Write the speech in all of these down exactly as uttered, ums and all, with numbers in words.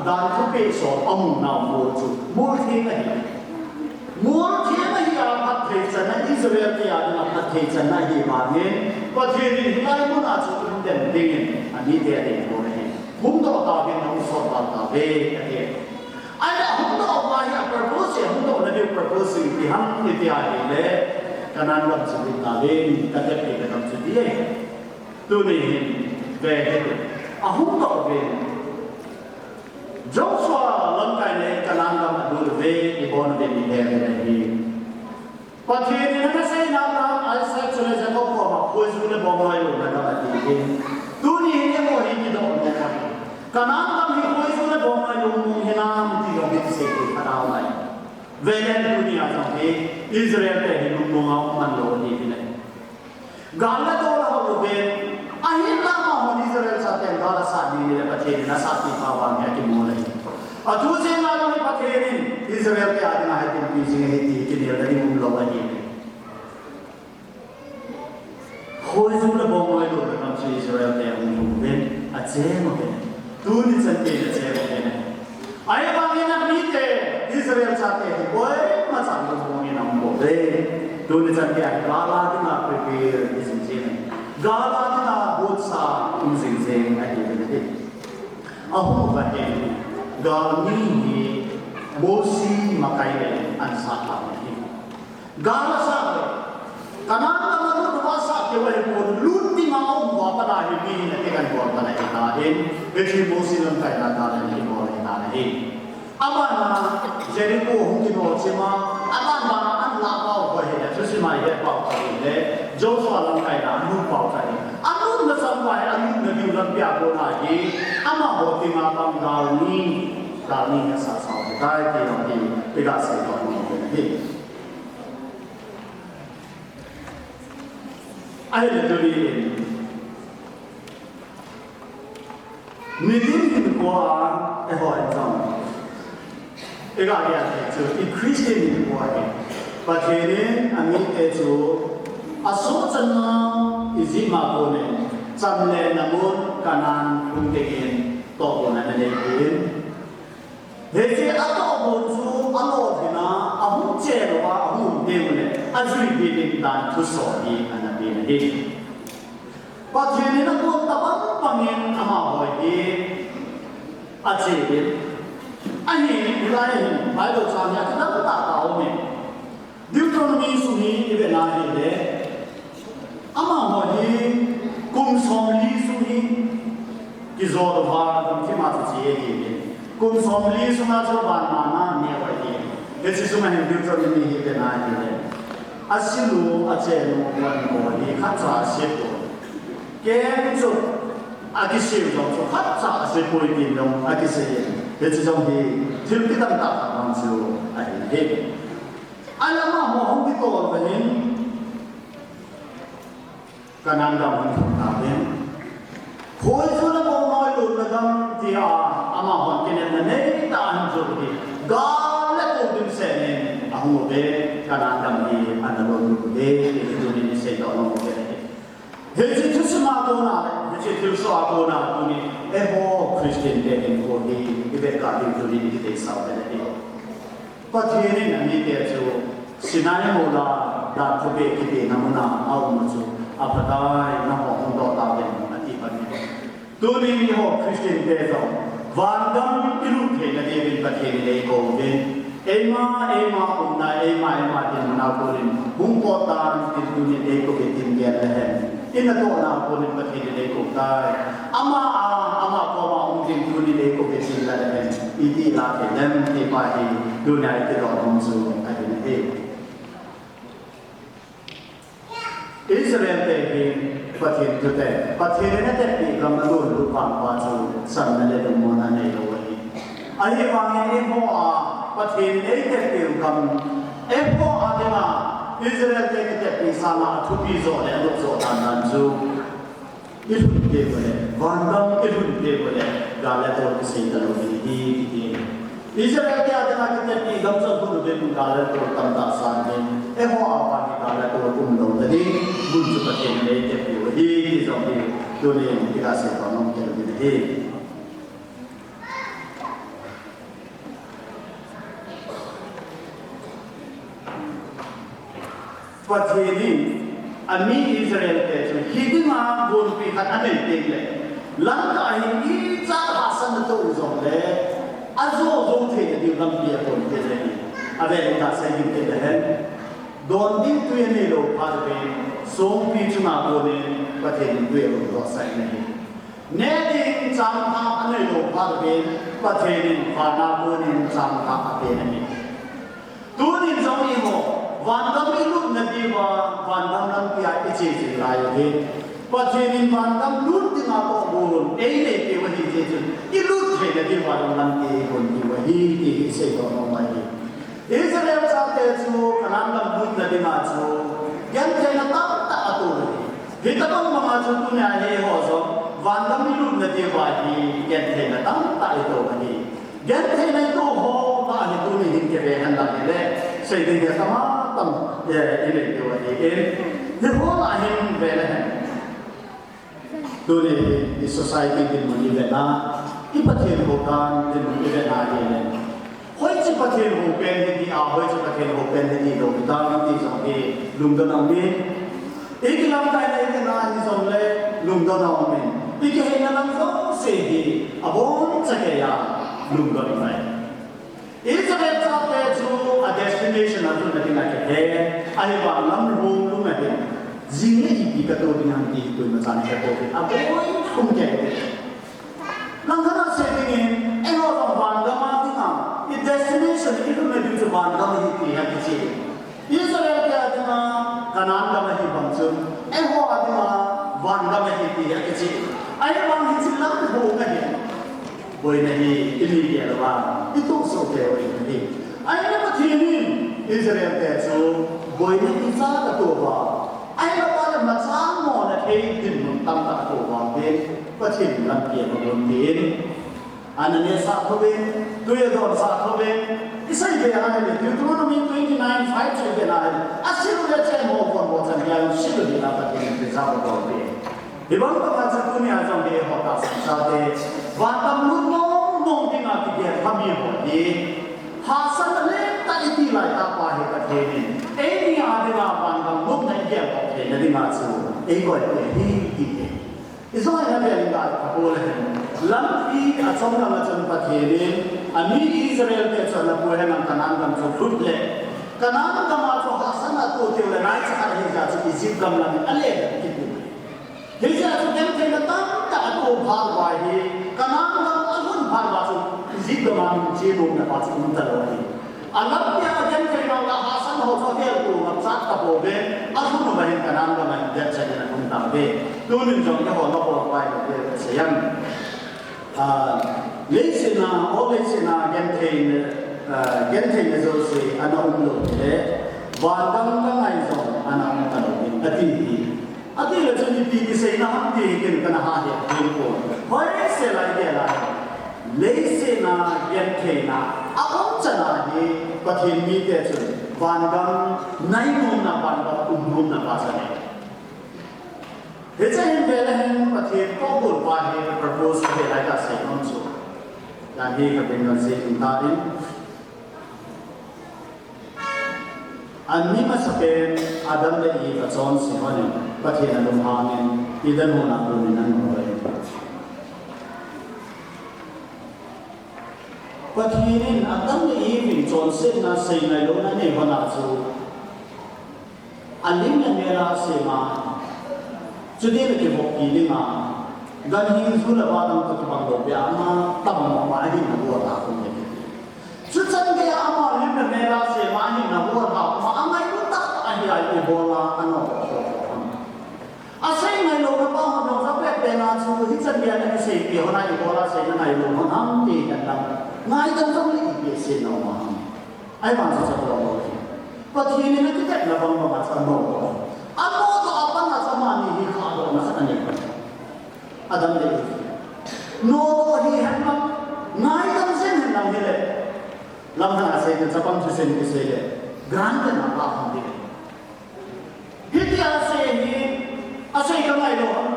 Dan thupeh som amu nau mol chu mol theng ahi. Mol theng ahi a phatthei channa Israel te a dinga phatthei channa ahi vangin Pathen in hilai mun a chu um den dingin amite adei bol ahi. Hung doh tauvin, hung sot val tauve ati. Ahile hung doh uva hi a purpose, hung doh na diu purpose ipi ham iti ahile, Canaan gam chu lut tauvin, katepna gam chu ti ahi. Tuni hin ve hih un. Ahung doh uvin. Joshua lamkaina in Canaan gam alut uve, ibon uvin ihet u ahi. Pathen in ana seiyin Abraham, Isaac chule Jacob koma khoiju le bongnoi lutna gam ati in. Tuni hin eiho hi kidoh nom u ahi. Canaan gam hi khoiju le bongnoi lutna gam hinam ti jong hi kisei thei khat aum ahi. Velen tuni a jong hi Israel te hi lungmong a um man lou ahi. Gal le tol ahung uve. Ahinla amahon Israel chaten gal asat ding le Pathen in asatpi pa vang hi akimol ahi. Athu jeng a jong hi Pathen in Israel te a dinga hi thilpi jing ahi ti kinel ding umlou ahi. Khoiju le bongnoi lutna gam chu Israel te ahung lhung uvin, acheng uvin. Tuni chan te in acheng uvin. Ahivangin amite Israel chate hi koima chan lungmong in aum pouve. Tuni chan te a gal a dinga prepare um jing jing. Gal a dinga botsa um jing jing ahi uvin ahi. Ahung uva hin galmi hi Mosi makai le ana sat tauve. Gal asat le. Canaan gam a lut uva asat keu ahipon, lut dinga aum uva pat a hi mi hin ati kan bol pan ahi tan, hiche Mosi lamkaina gal in kibol ahi tan ahi. Abana Jericho hung kinoh chim a, abana an lah pau khat hi, thusim a ihet pau khat hi le, Joshua lamkaina a lut pau khat hi. Alut masang uva hi, alut na diu lampi a kona hi, amaho dinga pang galmi, galmi asat sau ahitai ti jong hi, iga seidoh nom u ahi. Ahile tuni in nitin hinkho a eiho in jong iga gel thei chu i Christian hinkho a hi Pathen in amite chu asoh channa Egypt a konin chamlhatna mun Canaan hung dingin tohgon ana nei in. Hiche atohgon chu alolhin a, ahung chen uva, ahung um teng ule, ajuipi ding dan thuso hi ana pe ahi. Pathen in agon tabang bangin amaho hi ache in. Ahin, hilai hin, Bible chang hi akidang tahtah umin. Deuteronomy sung hi ivet na hile, amaho hi kum somli sung hi kijot uva lungthim a chu che ahi. Kum somli sunga chu van manna anei u ahi. Hiche sunga hin Deuteronomy hi ivet na hile, aselu, achenu, van ho hi khatcha asepoi. Keng chu akiseu jong chu khatcha asepoi tin jong akisei. Hiche jong hi thil kidang tah khat vang chu ahi. Ahile amaho hung kitol uva hin, Canaan gam hung lhung tauvin. Khoiju le bongnoi lutna gam tia amahon kinepna neitah a ahin jot u hi, gal le tol dimset in ahung uve, Canaan gam hi ana lut uve, ti hi tunin iseidoh nom u ahi. Hiche thusim a kona le, hiche thilsoh a kona tuni, eiho Christian te hinkho hi, ivet kah diu tunin ikitehsah u ahi. Pathen in amite chu Sinai mol a dan thupeh kipehna mun a aum u chu aphatai, nangho hung doh tauvin ati pan ahi. Tunin eiho Christian te jong vangam ilut theina diuvin Pathen in eikou uvin. Eima, eima umna, eima, eima dinmun a konin hung pot tan tin tunin eikou uvin tin gel le hen. Ina tohna konin Pathen in eikou tai. Ama a, ama koma um ding tunin eikou uvin tin la le hen. Iti la thei dem ti pa hi tunia iti lou nom chu ahi nahi. Israel te hi Pathen thute, Pathen in atetpi gam alon lut vang uva chu channa le lungmonna neilou ahi. Ahivangin eiho a Pathen in eitetpiu gam, eiho a dinga Israel te kitetpi sanga athupi joh le anop joh dan dan chu ilhun teng ule, vangam ilhun teng ule, gal le tol kisei talou ding ahi, kiti. Israel te a dinga kitetpi gam chu alhun uvin gal le tol tamtah sang in, eiho a vang hi gal le tol umlou ta ding, mun chu Pathen in eitetpiu ahi, ti jong hi, tunin iga seidoh nom kit u ahi. Pathen in ami Israel te chu hidinga gonpi khat anei teng le, Lanka hi ichat hahsatna tou jongle ajo jou thei diu lampi ahon peh ahi. Avel in kasei ding te le hen, don ding tui anei lou phat uvin, songpi chunga konin Pathen in tui ahung dohsah in ahi. Neh ding changkhat anei lou phat uvin, Pathen in vana konin changkhat apen ahi. Tunin jong eiho, vangam ilut nadiuva, vangam lampia iche jing lai uve. Pathen in vangam lut dinga tohgon einei peh u ahi jeh chun, ilut theina diuva jong lampi eigon diu ahi, ti hi isei doh nom ahi. Israel chate chu Canaan gam lutna dinga chu gentheina tamtah ato uve. Hitobang banga chu tunia hi eiho jong vangam ilutna diuva hi gentheina tamtah ito ahi. Gentheina ito ho lah hi tuni hin kive hen lang hile, sei ding hi tamtah, eh, inei diu ahi. Hiho lah hin ve le hen. Tuni hi i society dinmun ivet na, i Pathen hou dan dinmun ivet na hile, hoiche Pathen hou pen hiti a, hoiche Pathen hou pen hiti lou hitam ti jong hi lungdon aumin. I kilamkaina ivet na hijongle lungdon aumin. I kiheina lam jouse hi abonchan keiya lungdon aumin. Israel chate chu a destination a lutna dinga kihe, ahivangin lam lhung lung ahin, jing le ipi kato ding ham ti koima chan hepouve, aboi lhung kei. Langkhat a sei dingin, eiho jong vangam a dinga, i destination i lutna ding chu vangam ahi ti hi akiche. Israel te a dinga Canaan gam ahi bang chun, eiho a dinga vangam ahi ti hi akiche. Ahivangin hiche lam lhung ahin, boina hi i mi gel uva i tohsoh kei u ahi. Ahile Pathen in Israel te chu boina ichat ato uva, ahilou le machal mona thei dinmun tamtah ato uva, Pathen in lampi agon tin, an anesah thouvin, tui adonsah thouvin, isei be a hile, Deuteronomy twenty-nine five chu ibe a hile, asil u le chemho von bou chan geiya asil u dinga Pathen in preserve abol peh. Hibang banga chu tunia jong hi eiho tahsan chate, vangam lut mong mong dinga kigel lha mi ho hi, hahsatna lentah iti lai tah pa hi Pathen in eini a dinga vangam lutna igel doh theina dinga chu eikoi peh ahi ti hi. Ijong hi avel in ga kha bol ahin. Lampi achom langa chun Pathen in ami Israel te chu ana pui henlang Canaan gam chu lut le, Canaan gam a chu hahsatna ato teng le naicha khat ahijeh chun Egypt gam lang in ale kit u. Hijeh chun gentheina tamtah ato phat uva hi, Canaan gam alhun phat uva chu Egypt gam a che nomna pa chu um talou ahi. Alampi a gentheina le hahsatna ho chu avel to ngapcha tapouve, alhun uva hin Canaan gam a hin vet chan in alhun tauve. Tunin jong eiho nabol pai u te seiyan. Ah, leiset a, o leiset a gentheina, ah, gentheina jouse ana umlou le, vangam kangai jong ana um talou ding, ati hi. Atile chun ipi kiseina ham ti hi ken kana hahet thei pon. Hoisel a igel a, leiset a gentheina aum chan a hi Pathen mite chun vangam nai nomna, vangam um nomna pa chan ahi. Hiche hin ve le hen Pathen tohgon pa hi purpose ahi lai kasei nom chu. Jan hi katin kahin sei ding tan. An mi masapen Adam le Eve achonse hon in Pathen alunghang in Eden hon a konin ana um in. Pathen in Adam le Eve in chonsetna seingailou na anei hon a chu, alim le mel a asem a, chuteng le kivoppi ding a, ganhing ju le va dang toh kibang lou peh a, ama tabang mama ahin nabol a kon le kiti. Chuchan geiya ama lim le mel a asem a ahin nabol a, ama angailut tah tah ahi a ibola anop kho kho ham. Asei ngailou na pa hon jong sa pet pen a chu hichan geiya ana kisei peh hon a ibola sei nangailou hon ham ti hen lang. Ngaidam jong le ipi asei nom ham. Ahivang chu chatong lou ahi. Pathen in akitepna bang bang a chu anoh. Anoh toh apat a chu amani hi khahdohna khat anei. Adam le Eve. Nodoh hi hen lang, ngaidam jeng hen lang hile. Lamdang a sei le, chapang thusim kisei le, granted na pa hung ding. Hitia asei hi, asei kangailou ham.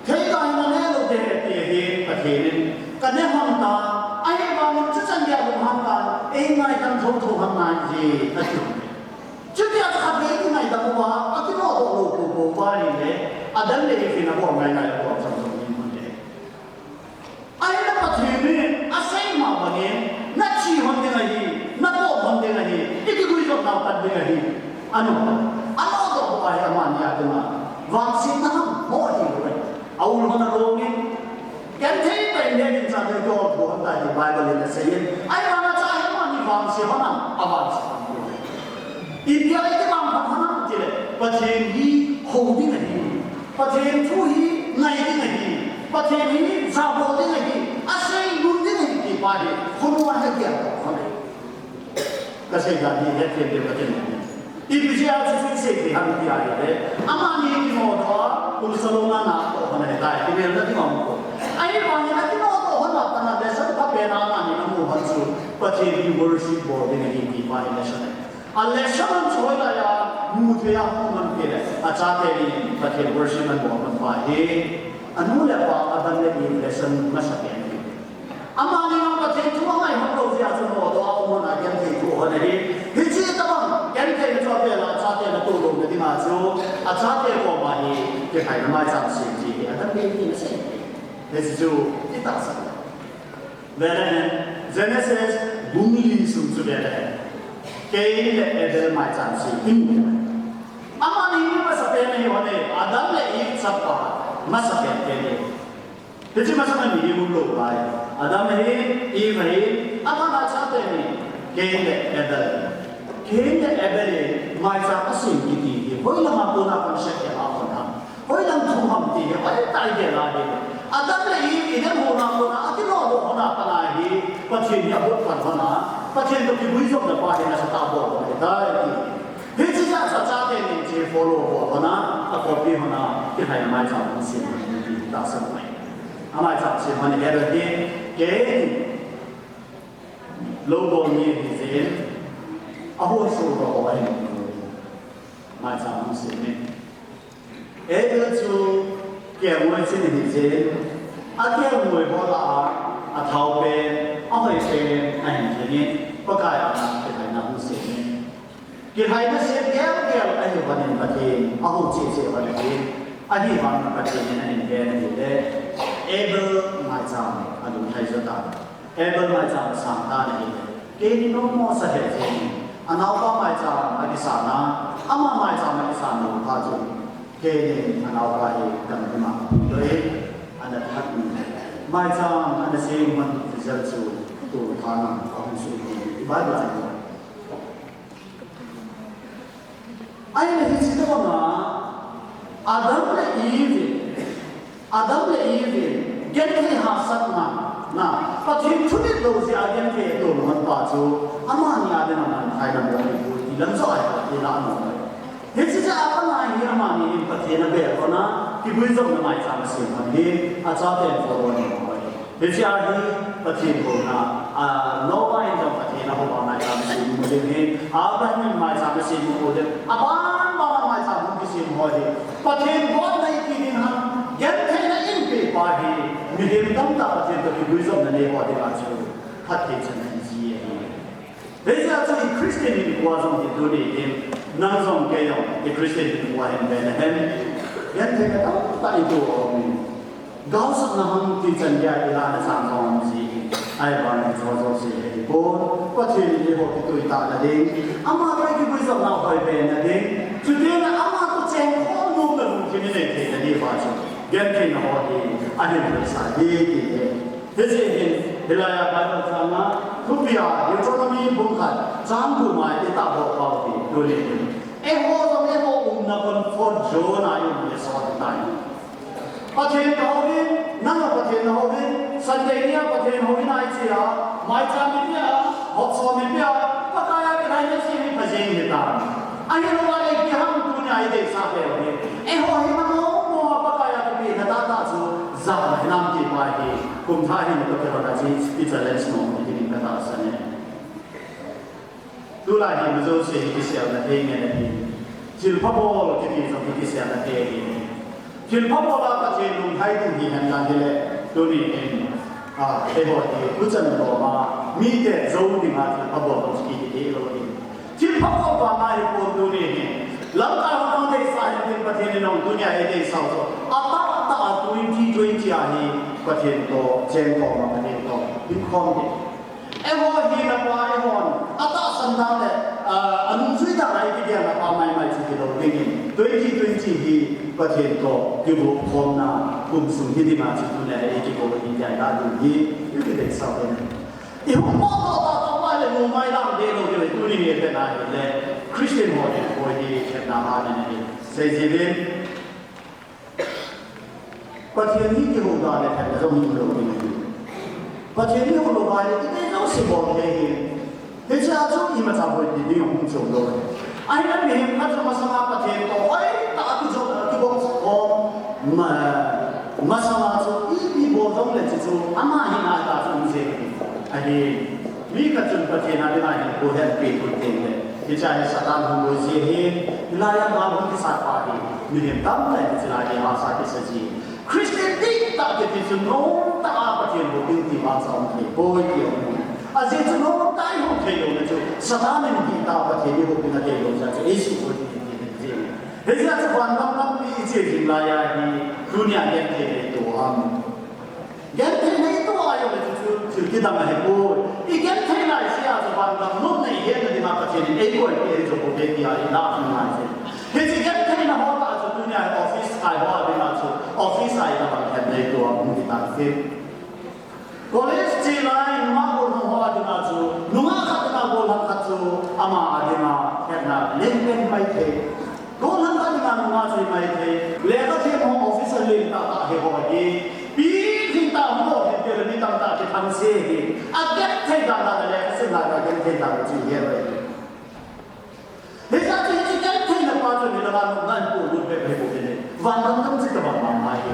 Thei kahin nane lou ding ahi ti hi, Pathen in. Kane hon ta, ahivangin chuchan geiya lunghang ta, eingaidam thotho ham nai ji, ati. Chutia chu khatvei kingaidam uva, Adam le Eve in abol ngai ngai abol chang chang in hon le. Ahile Pathen in asei ma bangin, nathi hon ding ahi, nakop hon ding ahi, ikiguijop nau tan ding ahi. Ano, ano doh doh ahi amani a dinga. Vangsetna ham, ho ahi lou ahi. Aul hon along in, genthei tah in le ding cha ding doh doh hon tai ti Bible in asei in. Ahivanga cha hi amani vangse hon am, avangse hon. Ipi a iti vang hon hon am tile, Pathen hi hou ding ahi. Pathen thu hi ngai ding ahi. Pathen hi jabol ding ahi. Asei lhun ding ahi ti pa hi, khonung a hetiam doh hon ahi. Kasei dan hi hethem ding Pathen in. Ipi jeh a chu chu sei thei ham ti ahile, amani kinodoh a, kum salonga natoh hon ahitai, kimelna ding aum poi. Ahivangin akinodoh hon a pat a lesson phapen a amani amu hon chu, Pathen hi worship bol ding ahi ti pa hi lesson ahi. A lesson hon chu hoilai a mu thei a hung hon tile, achate ni Pathen worship ahin bol hon pa hi, anu le apa Adam le Eve lesson masapen ahi. Amani jong Pathen thu angai hon lou jeh a chu nodoh a um hon a genthei thu hon ahi. Hiche tobang gentheina chu avel a achate natoh louna dinga chu, achate koma hi kilhaina maicham sem ti hi Adam le Eve in asei. Hiche chu itahsan. Vele hen, Genesis bung li sung chu vele hen, Cain le Abel maicham sem imu. Amani hi masapen ahi hon e, Adam le Eve chapa masapen te ahi. Hiche masang a mihem umlou pai. Adam ahi, Eve ahi, aban a chate ni, Cain le Abel. Cain le Abel in maicham asem kiti hi hoilang a kona concept a kon ham, hoilang thu ham ti hi hoitah a igel a hi. Adam le Eve Eden hon a kona akinodoh hon a pat a hi, Pathen hi abot pan hon a, Pathen toh kiguijopna pa hi nasatah a bol hon ahitai ti. Hiche jeh a chu achate nin hiche follow bol hon a, acopy hon a, kilhaina maicham hung sem hon ahi ti tahsan u ahi. Amaicham sem hon ahi, Cain lou bol mi ahi jeh in, ahung sodoh ho ahi. Maicham hung sem e. Abel chu kelngoi chin ahi jeh in, akelngoi ho lah a, athao pen, ahoi pen ahin lhing in, Pakai a kilhaina hung sem e. Kilhaina sem gel gel ahi hon in Pathen ahou cheh cheh hon ahi. Ahivangin Pathen in ahin ven ahile, Abel maicham alhung lhai jo tan. Abel maicham asang tan ahile, Cain in nommo sa lheh jeng in, anaopa maicham akisan a, ama maicham akisan lou phat chun, Cain in anaopa hi gamgi ma apui doh in, ana that in, maicham ana sem hon result chu toltha in ahung soh in ti Bible a imu. Ahile hiche tobang a Adam le Eve, Adam le Eve genthei hahsatna, na, Pathen thunit lou jeh a genthei atol hon pa chu, amani a dinga manthahna bol ahipoi ti lam joh a ilah nom e. Hiche jeh a pat a hi amani hin Pathen abel hon a, kiguijopna maicham asem hon hi, achaten follow ahin bol ahi. Hiche a hi Pathen houna, a, Noah in jong Pathen ahou a maicham asem u ding ahi, Abraham in maicham asem u ding, aban ban a maicham hung kisem ho hi. Pathen gotna iti ding ham, gentheina in pe pa hi, mihem tamtah Pathen toh kiguijopna nei ho dinga chu, phatthei channa in ji ahi. Hijeh a chu i Christian hinkhoa jong hi tuni hin, nang jong kei jong i Christian hinkhoa hin ven ahin, gentheina tamtah i toh u ahi. Gaosapna ham ti chan geiya i lahna chang jong um ji in, ahivangin hicheho jouse hi ahipon, Pathen in eiho kituitahna ding, ama toh i kiguijopna hoi bena ding, chuteng le ama toh chengkhom nomna lungthim i nei theina diuva chu, gentheina ho hi ahin lhusa ding ti hi. Hijeh hin, hilai a Bible chang a, thupi a, Deuteronomy bung khat, chang gup a i tahdoh pau hi, tuni hin. Eiho jong eiho umna comfort zone a i um le sot tai. Pathen kahouvin, nang jong Pathen nahouvin, Sunday nia Pathen houin a i che a, maicham i pia, hopsom i pia, Pakai a kilhaina sem hi pha jeng hitam. Ahilou a ipi ham tunia i deisah peh u hi. Eiho hi mano mo a Pakai a kipehna tahtah chu, jana hinam ti pa hi, kum thah hin ka kilhon a chu, i challenge nom u hi tin ka tahsan e. Tulai hi majouse hi kiselna thei ngen ahi. Thilpha bol kiti jong hi kiselna thei ahi. Thilpha bol a Pathen lunglhai ding hi hen lang hile, tuni hin, a, eiho hi, huchan lom a, mite jou dinga thilpha bol jong chu kiti thei lou ahi. Thilpha bol vang ahipon tuni hin, lamkai ho nang deisah Ahin Pathen in jong tunia eidei sau chu, atah tah a twenty twenty a hi Pathen toh cheng khom a, Pathen toh hing khom ding. Eiho hi napa, eihon atahsan dan le, ah, anungjui dan a ikigel napa maimai chu kilou dingin, twenty twenty hi Pathen toh kivuh khomna kum sung hi dinga chu tunia eikigel hi dia ga ding hi, ikidei sau ding. Ihung potdoh tah tah mai le numei lang deh lou ding, tuni hi pen ahile Christian ho ding ho hi khetna ha ding ahi. Seijin, Pathen hi kihou dan le khetna jong hi lou ding ahi. Pathen hi hou lou va le, kidei jouse bol thei ahi. Hichea chu imacha boipi ding ahung chom lou ahi. Ahinla mihem khat chu masanga Pathen toh hoitah a kijou, kibol khom, ma, masanga chu ipi bol jong le chu chu ama hina tah chu um jeng ahi. Ahi, mi khat chun Pathen a dinga hinkho ahin pe thei teng le, hichea hi Satan hung boi ji ahi, hilai a gal hung kisat pa hi, mihem tamtah in hiche lai hi hahsa kisa ji. Christian dihtah kiti chu nomtah a Pathen hou ding ti vang cha um thei poi ti aum. Ajeh chu nomtah a ihou thei louna chu, Satan in dihtah a Pathen ihou ding athei lou jeh a chu eisuhboi ti ti ti. Hijeh a chu vangam lampi iche jing lai a hi, tunia genthei nei tou ham? Genthei nei tou a ium le chu chu thil kidang ahipoi. Igenthei laisea chu vangam nopna ihetna dinga Pathen in eikoipeh ahi chu bou ve tia ilah ngai chu. Hiche gentheina ho tah chu tunia office kai ho a dinga chu office a itobang het nei tou a um hitan tin. College che lai nungah gollhang ho a dinga chu, nungah khat dinga gollhang khat chu ama a dinga hetna lengpen mai thei. Gollhang khat dinga nungah chu mai thei. Lekha them ho officer lentah tah hi ho hi, pilhing tah hung lou thei le mi tamtah kithangse hi. Agenthei dan dan le lekha sim lai a genthei dan chu hi ahi. Hijeh chun hiche gentheina pa chu hilanga nopna ipoh lut bep ahi bou ding ahi. Vangam gam chu tobang mama ahi.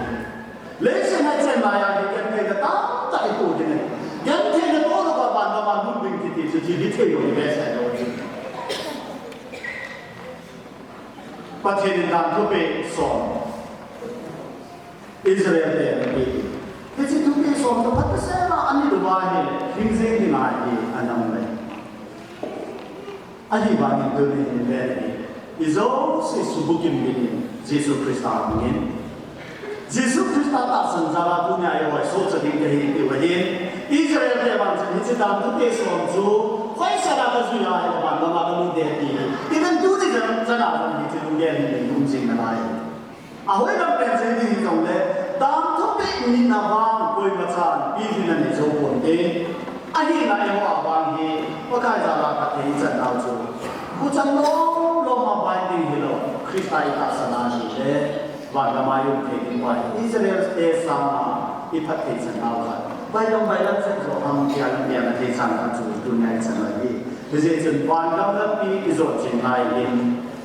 Leiset a ichen lai a hi gentheina tamtah ipoh ding ahi. Gentheina toh louva vangam a lut ding kiti chu thil hithei lou hi behseh lou ahi. Pathen in dan thupeh som Israel te ana pe. Hiche thupeh som chu phatah sela ana lut uva ahile, hing jeng dinga hi ana um e. Ahivangin tuni hin ven hi, ijouse subukim dingin Jesu Christa hungin. Jesu Christa tahsan jal a tunia eiho hi sohcha ding kahi tiu ahin. Israel te vang chun hiche dan thupeh som chu hoisela kajui a ahile vangam a kalut ding ti hi. Even tuni chan a jong hiche lunggel hi um jing nalai. Ahoi lam pen sei ding hijongle, dan thupeh nina vang koima chan pilhing anei jou ponte. Ahina eiho a vang hi, Pakai jal a phatthei ichan nau chu, guchan lom lom a binding hilou, Christa itahsan a ahile, vangam a i um thei ding uva hi, Israel te sanga iphatthei chan nau khat. Bailam bailam chan jo ham tia lam tia na thei chan khat chu tunia ichan u ahi. Hijeh chun vangam lampi ijot jing lai hin,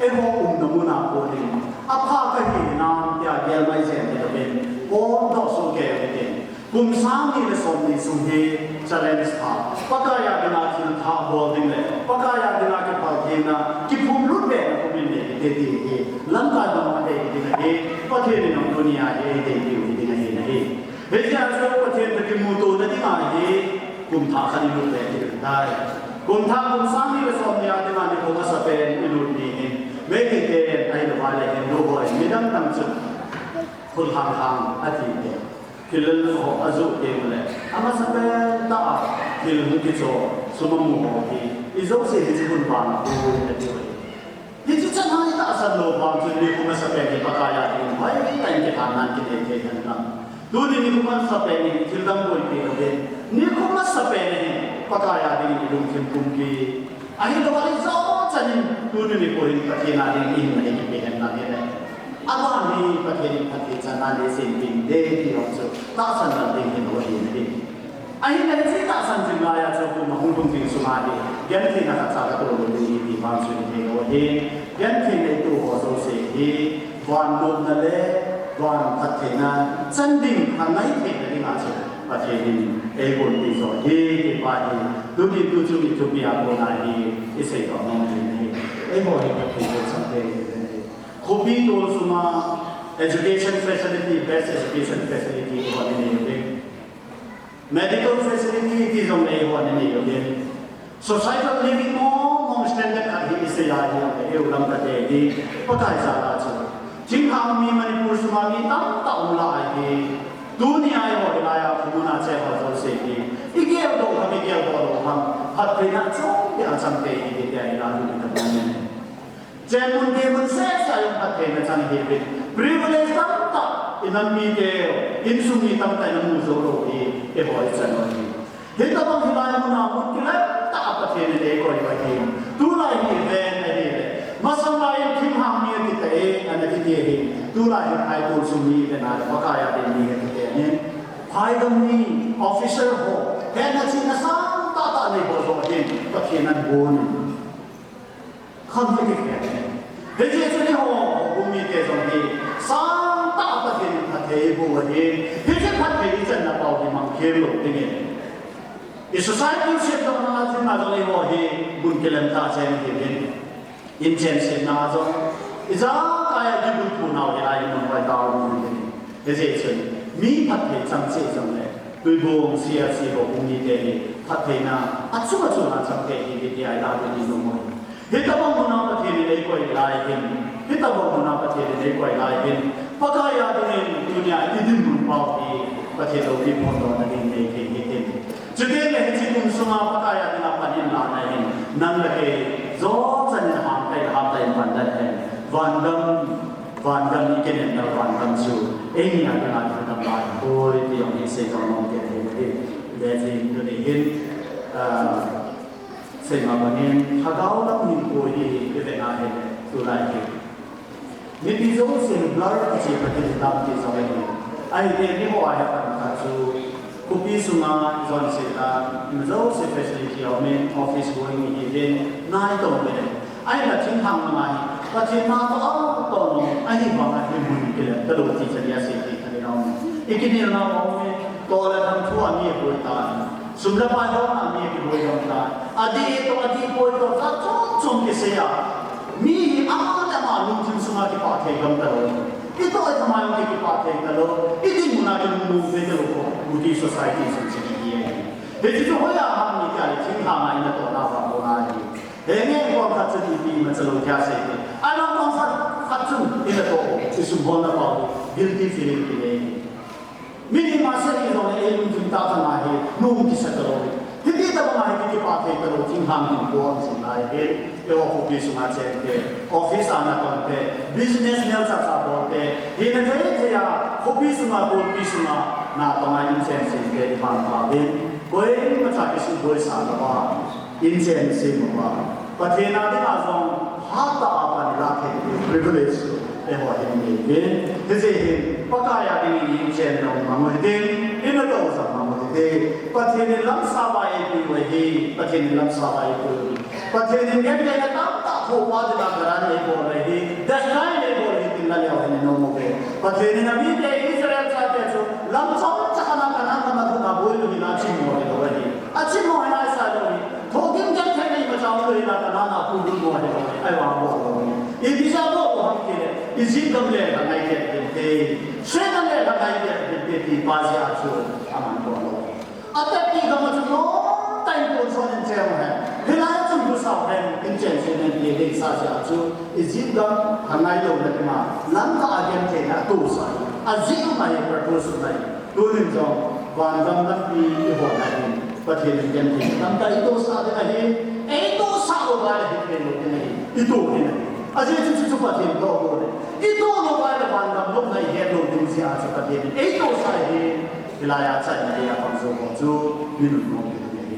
eiho umna mun a kon in, apha kahi hinam tia gel mai jeng hilouvin, potdoh soh kei u hitin. Kum sang ni le som ni sung hi challenge pha, Pakai a dinga thil thah bol ding le Pakai a dinga kiphal theina, kiphumlut be na kum in nei hite ti hi lamkai bang a dei ding ahi. Pathen in jong tunia hi eidei diu hi ding ahi nahi. Hijeh a chu Pathen toh kimuto na dinga hi kum thah khat ilut le hi tai. Kum thah kum sang ni le som ni a dinga nikho masapen ilut ni hin, Meitei ten ahilouva le Hindu ho in midang dang chu khut hang hang ati te. Thil ho ajoh teng le, amasapen tah a thil hung kicho, sum amu ho hi, ijouse hiche hun vang a boi ati u ahi. Hiche chan a itahsan lou vang chun nikho masapen hi Pakai a dingin hoitah in kilhanna kinei thei hen lang. Tuni nikho masapen hi thil dang boipi louvin, nikho masapen hi Pakai a dingin ilungthim pumpi. Ahilou, ahi jo chan in tuni nikho hin Pathen a dingin ihinna hi kipe hen lang hile, aban hi Pathen in phatthei channa nei jing ding ahi ti jong chu tahsan lou ding hilou ahi nahi. Ahinla hiche tahsan jing lai a chu kum ahung lhung ding sunga hi gentheina khatcha katoh lou ding ahi ti vang chu ithei lou ahi. Gentheina ito ho jouse hi van nopna le van phattheina chan ding angai theina dinga chu Pathen in eigonpi jo ahi ti pa hi tuni tuchung i thupi a kona hi isei doh nom ding ahi. Eiho hi Pathen toh chang te hi ahi. Khopi tolsunga education facility, best education facility eiho nei uve. Medical facility ti jong eiho nei uve. Societal living mong mong standard khat hi isei a hi, eiho lam kate hi Pakai jal a chu Thinglhang mi Manipur sunga mi tamtah um lai hi. Tunia eiho hilai a khomun a che ho jouse hi, igeldoh ham, igeldoh lou ham, phattheina chomkhat achang thei ahi tia ilah u hitabang in. Chenmun geimun sese a jong phattheina chang ahiuvin. Privilege tamtah inam mite, insung mi tamtah in amu jou lou hi eiho ichan u ahi. Hitabang hilai muna mun kilem tah a Pathen in eikoi u ahi. Tulai hi ven ahile, masang lai in thinglhang mi akiti e, ana kiti ahi. Tulai hi phaitol sung mi ven ahile, Pakai a ding mi akiti ahi. Phaigam mi, officer ho, hetna chihna sangtah tah nei ho joh hin Pathen in abon in. Khamkhat kikhen. Hijeh chun eiho, houbung mite jong hi, sangtah a Pathen in phatthei eiboh u ahi. Hiche phatthei ichanna pau hi mangkhel lou dingin, i society semdohna a jong eiho hi mun kilem tah a cheng dingin, inchen semna a jong, ijakai a kibulphu nau hilai mun hoitah a um dingin. Hijeh chun, mi phatthei chang cheh jongle, Tuibong C R C houbung mite hi phattheina achung achung a chang thei ahi tia ilah u hi nom u ahi. Hitabang muna Pathen in eikoi lai hin, hitabang muna Pathen in eikoi lai hin, Pakai a dingin tunia idinmun pau hi Pathen loupi phondohna ding nei thei hitin. Chutengle hiche kum sunga Pakai a dinga pan inlahna hin, nang le kei jochan in hamtah in hamtah in pan dan hen. Vangam Vangam i kinepna vangam chu eini a dinga thil dang lai hoi ti jong hi seidoh nom kei ahi. Hijeh chun tuni hin, ah, seima bangin lhagao lam hinkho hi i vet a ahile tulai hi mipi jousen blur kichep ahi ti jong ahi. Ahile eiho a hi apan khat chu khopi sunga ijon seh a, ima jouse facility aumin, office going ihiuvin, nai tong uvin. Ahinla thinglhang lama hi Pathen natoh a tong nom, ahivanga hi mun kilem talou ti chan a sei thei khat aum e. I kinelna aume, toh le thang thu a mi aboi tai. Sum le pai holna a mi akiboi gam tai. Adih toh adih poi toh jat chom chom kisei a, mi hi ama le ama lungthim sunga kipah thei gam talou. Itoh ithamai jong kipah thei talou. Idinmun a kinung thei talou kho. Guti society sung chu kihi ahi. Hiche chu hoiya ham itile thinglhang a inatohna vang bou ahi. Henge, koi khat chun ipi ima chalou tia sei te. Alang koi khat, khat chun inatoh, isum holna pau hi guilty feeling kinei. Mi ni masa hi jong le ei lungthim tah tah a hi nom kisa talou. Hiti tabang a hi kipah thei talou, thinglhang hinkho aum jing lai hi. Eiho khopi sunga cheng te, office a natong te, business neo chacha bol te, hina thei thei a, khopi sunga, golpi sunga natong a inchen sem te, i vangpha uvin. Koimacha kisuboi sa louva inchen sem uva, Pathen a dinga jong hatah a pan ilah thei privilege chu eiho hin inei uvin. Hijeh hin Pakai a dingin inchen jong mang u hite, inatoh jong mang u hite. Pathen in lamsap a eipui u ahi, Pathen in lamsap a eipui u ahi. Pathen in gentheina tamtah thohpa dinga Canaan eibol u ahi, destiny eibol u ahi tin nalhah u hin inom uve. Pathen in amite Israel chate chu lam chomcha khat a Canaan gam a thuna boi lou hinla achim mo hilou ahi. Achim mo hinla asah lou ahi. Thohgim gentheina imacha umlou hinla Canaan a pui lou mo hilou ahi. Ahivang abol lou ahi. Ipi jeh a abol u ham tile, Egypt gam le lhangai kit ding te, Satan le lhangai kit ding te tipa jeh a chu aman abol lou. Atep ti gam a chu lom tah in tonsot in che u hen. Hilai a chun lusao hen, inchen sem hen ti deisah jeh a chu Egypt gam lhangai louna dinga lamkah a gentheina atohsa ahi. Ajeh um ahi, purpose um ahi. Tunin jong vangam lampi ihonna hin Pathen in gentheina tamtah itohsah ding ahi. Eitohsah lou uva ahithei lou ding ahi. Itoh ding ahi. Ajeh chu chu chu Pathen toh bou ahi. Itoh lou uva ahile vangam lopna ihet lou ding jeh a chu Pathen in eitohsah ahi. Hilai a achaina geiya pang jou ho chu mi nunnom ding ahi.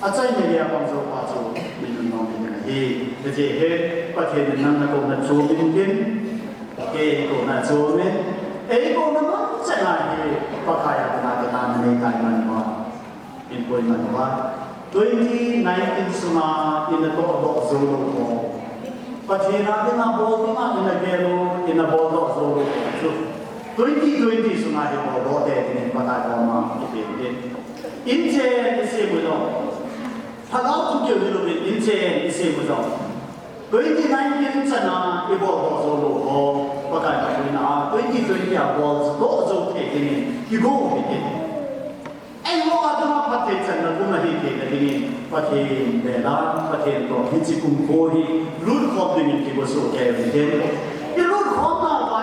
Achaina geiya pang jou pa chu mi nunnom ding ahi. Hijeh hin Pathen in nang nakouna chom in tin, kei eikouna chom in, eikouna mun chan a hi Pakai a dinga dinga nei tai man uva. Inpui man uva. Twenty nineteen sunga inatoh doh jou lou ho, Pathen a dinga bol dinga inagel u, inabol doh jou lou ho chu twenty twenty sunga hi boldoh te dingin Pakai koma kipe u hite. Inchen isem u jong, lhagao thu keu hilouvin inchen isem u jong, twenty nineteen chan a iboldoh jou lou ho, Pakai kapuina a twenty twenty a boldoh jou thei dingin kigo u hite. Eiho a dinga phatthei channa kum ahi theina dingin Pathen bel a, Pathen toh hiche kum kho hi lutkhom dingin kigosoh kei u hite. Ilutkhomna uva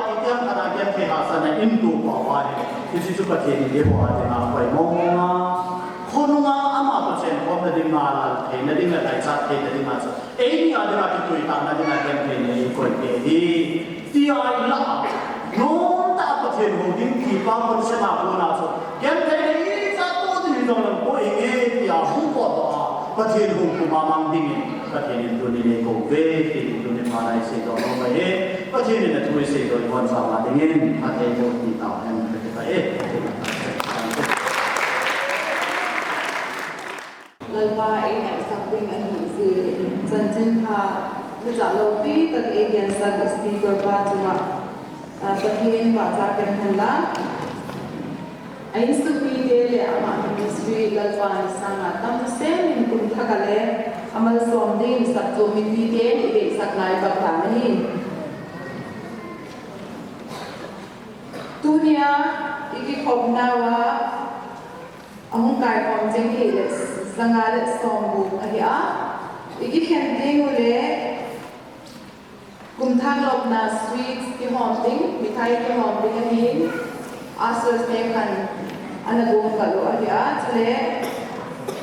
Hahsatna in tupa uva hi, hiche chu Pathen in eiho a dinga poimo mong a, khonunga ama Pathen khomna dinga, lal theina dinga, laichat theina dinga chu eini a dinga kituitana dinga gentheina eikoi peh ahi. Tia ilah a, nomtah a Pathen hou ding ti pa concept a kona chu gentheina icha toh ding jong lang poi nge tia hung potdoh a, Pathen hou puma mang dingin Pathen in tunin eikou uve, ti tunin phat a iseidoh nom ahi. Pathen in athu iseidoh ibonchauva dingin phatthei boh ti tauhen, ka kipah e. Lalpa eingaisak ding ahi jeh in chanchin pha kichat loupi tak eigensak speaker pa chunga, ah, Pathen vahchoi kan hen lang. A insung mite le ama ministry Lalpa in sanga tam sem in kum thak a le amalsom ding saptuam mipite in ibeihsak lai bang tan ahi. Tunia ikikhopna uva ahung kaikhom jing hi le janga le somgup ahi a, ikikhen ding u le Kum thak lopna sweets kihom ding, mithai kihom ding ahin, ushers te khan ana gong kal u ahi a, chule,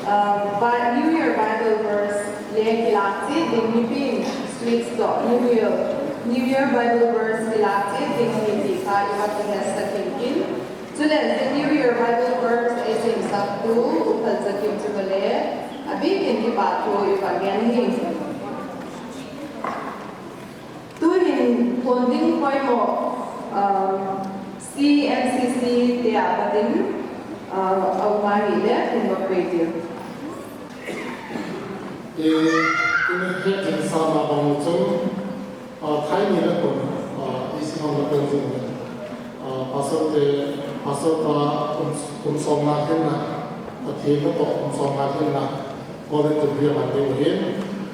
um, Bi-, New Year Bible verse le kilakchet ding, mipin sweets toh New Year, New Year Bible verse kilakchet ding ahi ti kha iva kihetsah kit in. Chule, New Year Bible verse eisemsah tu, U Phalchakim chunga le, abih in kipa thu iva gen ahi. Tuhin phone ding poimo, um, C M C C te a patin, uh, a um ahile, phone va pe tiu. E, tuni het jing sa ma bang u chun, uh, khai ni la kon, uh, isi hong la kon jing, uh, pastor te, pastor pa kum, kum som nga hin na, Pathen natoh kum som nga hin na, College to be a man ding ahin.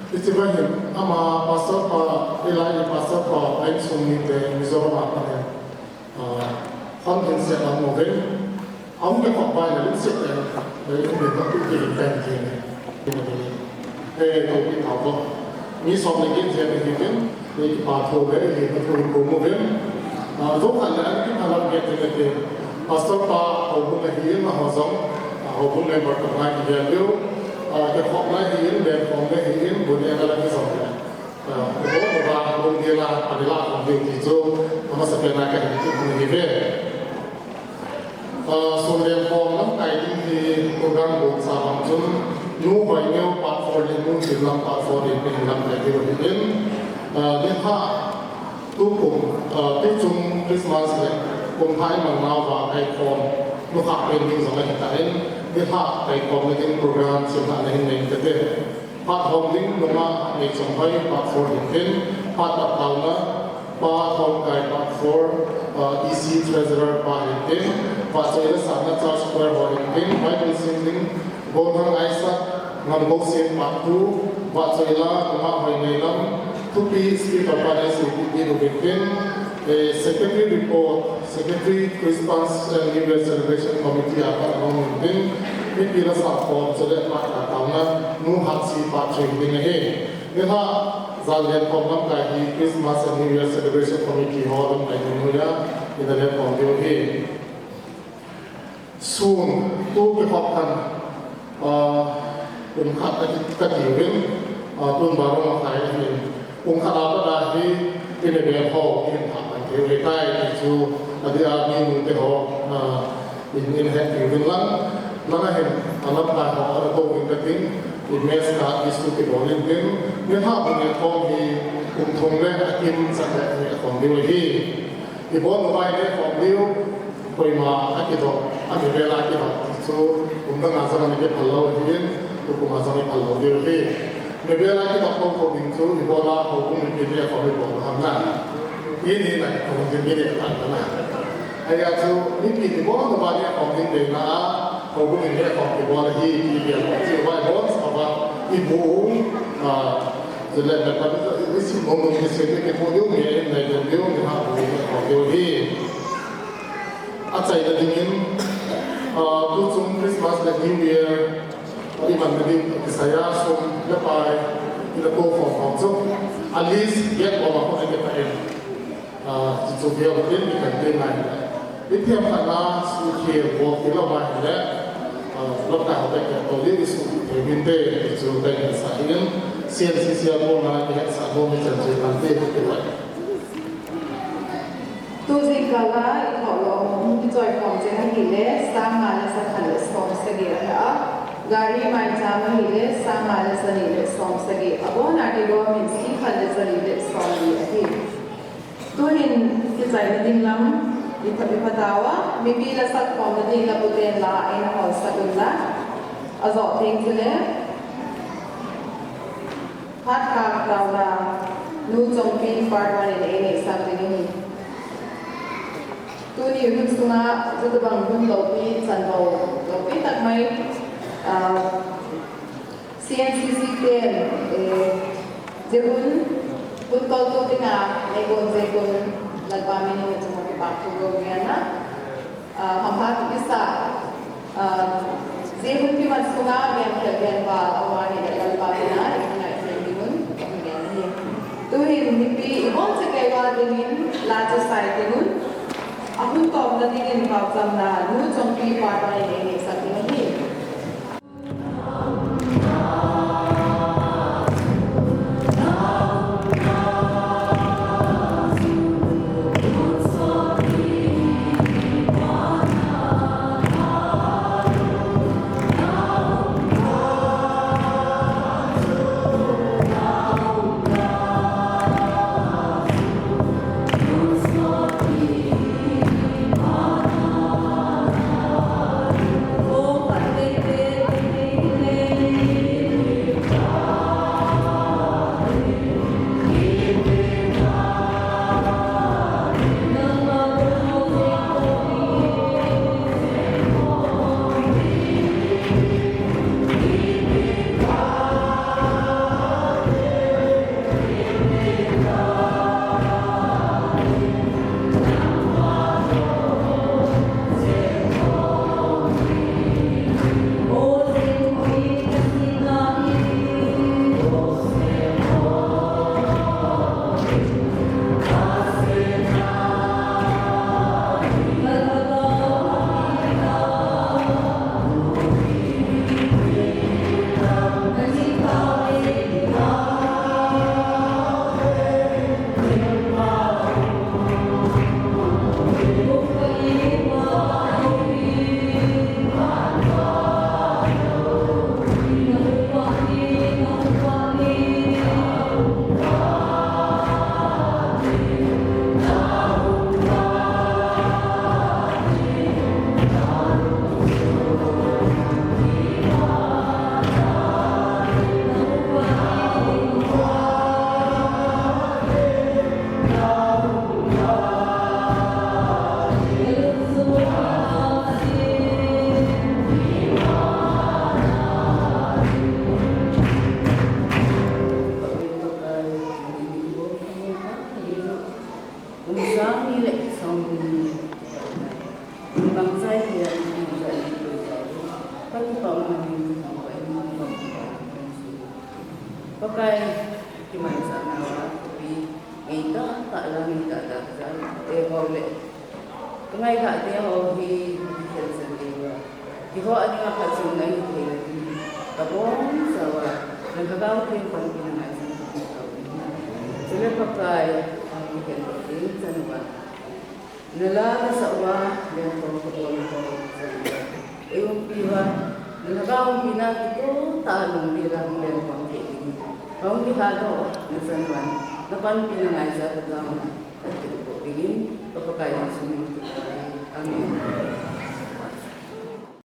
Hiche bang hin, ama pastor pa, hilai pastor pa, a insung mite Mizoram a pan hin. Ah, hon hin seh a um uvin. A um kikhop pai le lungset le, le um le tu ki pen ki. Eh, to ki thao to. Mi som le ki jen ki ken. Nei kipa thu le, nei kipa thu i kum uvin. Ah, jong khat le, an kiphalam nge te nge te. Pastor pa, houbung ahin, amaho jong, ah, houbung member toh ngai kigel diu. Ah, kikhopna ahin, lenkhomna ahin, bu nehna la kijong le. Ah, kibo, kiba, lungdei la, ani la, khom diu ti chu, amasapen a kahin ti hun ahi ve. Ah, sun lenkhom lamkai ding hi program gonsa bang chun, Nu Hoineo part four le Nu Chinlam part four le pen lamkai diu ahin, ah, nilhah tukum, ah, tuchung Christmas le kum thah imang nauva kaikhom, nukhah pen ding jong ahitan, nilhah kaikhomna ding program chimlhahna hin nei tate. Phat hom ding nunga Neichonghoi part four hintin, phat pat taona, Pa Thongkai part four, uh, E C Treasurer pa hintin, vahchoi le satna Church Choir ho hintin, Bible sim ding, Golhang Isaac, Ngamgousem part two, vahchoi la, nunga Hoineilam, thupi speaker pa le supi pi hintin, eh, secretary report, Secretary Christmas and New Year Celebration Committee a pat ahung um ding, mipi la sahkhom chule phat pat taona, Nu Hatsi part three ding ahi. Nilhah jan lenkhom lamkai hi Christmas and New Year Celebration Committee ho lamkai ding hoiya, ina lenkhom diu ahi. Sun, tu kikhop khan, ah, kum khat kati, kati uvin, ah, tun baro ma khai ahin, kum khat a pat a hi, i Mebel ho, i hin thah pan thei u ahitai, ti chu, adeh a mi nu te ho, ah, in, in het diu vin lang, lang a hin, a lamkai ho, ana tou vin katin, i mess card, i su kibol in tin, nilhah bu nehkhom hi, kum thum le, akim chan le, nehkhom diu ahi. Ibon uva inehkhom diu, koima akidoh, a Mebel a kidoh, chu kum dang a jong ana kiphal lou ahin, tukum a jong iphal lou diu ahi. Mebel a kidoh tou tou ding chu, ibola houbung mipi nehkhom ibol ham na. Ini na, houbung mipi nehkhom na. Ahia chu, mipi ibon uva nehkhom ding deina a, houbung in nehkhom ibol ahi, ti bia lo, chu uva ibon sa uva, ibu, ah, Chule, na, na, na, isi mong mong ni se, ni ke po diu, ni en nai diu, ni ha diu, ni ha diu, ni ha diu hi. Achaina dingin, ah, tuchung Christmas le New Year, ah, iman na ding, kisai a sum, le pai, ina to khom khom chu. At least, get khom a khom ina pai. Chuchu veu tin mi kan te ngai le. Lithium khat na su khel bol ti lo ngai le. Lockdown te ke to li su te min te chu te sa in. C N C C a bol na ke sa bol mi chan chu kan te te vai. Tu jingkah a i thought lom hung kichoi khom cheng ahile, sang nga le sa khat le som sagi ahi a, gari maicham ahile, sang nga le sa ni le som sagi, abon a kilom in si khat le sa ni le som li ahi. Tuhin kichaina ding lam i pha, i pha tauva, mipi la sak khomna ding la puten la, eina hol sak un la, ajoh teng chule, Phat kha tau la, Nu Chongpi part one in eina sak ding ahi. Tuni hun sunga, jutobang hun loupi, chan lou, loupi tak mai, ah, C N C C ten, eh, jeh un, hun toltu dinga, nei gon jeh un, Lalpa min in chunga kipa thu gon ngen a. Ah, hampha kisa, ah, jeh hun kimat sunga, gen khel gen val, ahi le Lalpa min a, i ngai thei ding un, i ngen ahi. Tuhin mipi, i bol cheh kei uva dingin, la chu sai ding un, ahung tomna dingin, pao chamna, Nu Chongpi part one in eina sak ding ahi. Pakai, kimanchah nauva, khopi ngeitah tah la ngeitah tah jal, eiho le kangaikha teho hi, kikhel jing diuva, keiho a dinga phatchomna hithei le ding, kabonchauva, na Lhagao Theng panpina ngaichat kati tauve. Chule Pakai, kikhel ding chan uva, na la nasah uva, lengkhom kabol ho, eiumpi uva, na Lhagao umpina kitoh tah a lungdei a hung lengkhom thei ding, kahung kilhadoh na chan uva, na panpina ngaichat kati tauve. Kati ko dingin, ka Pakai Jesu min in. Amen.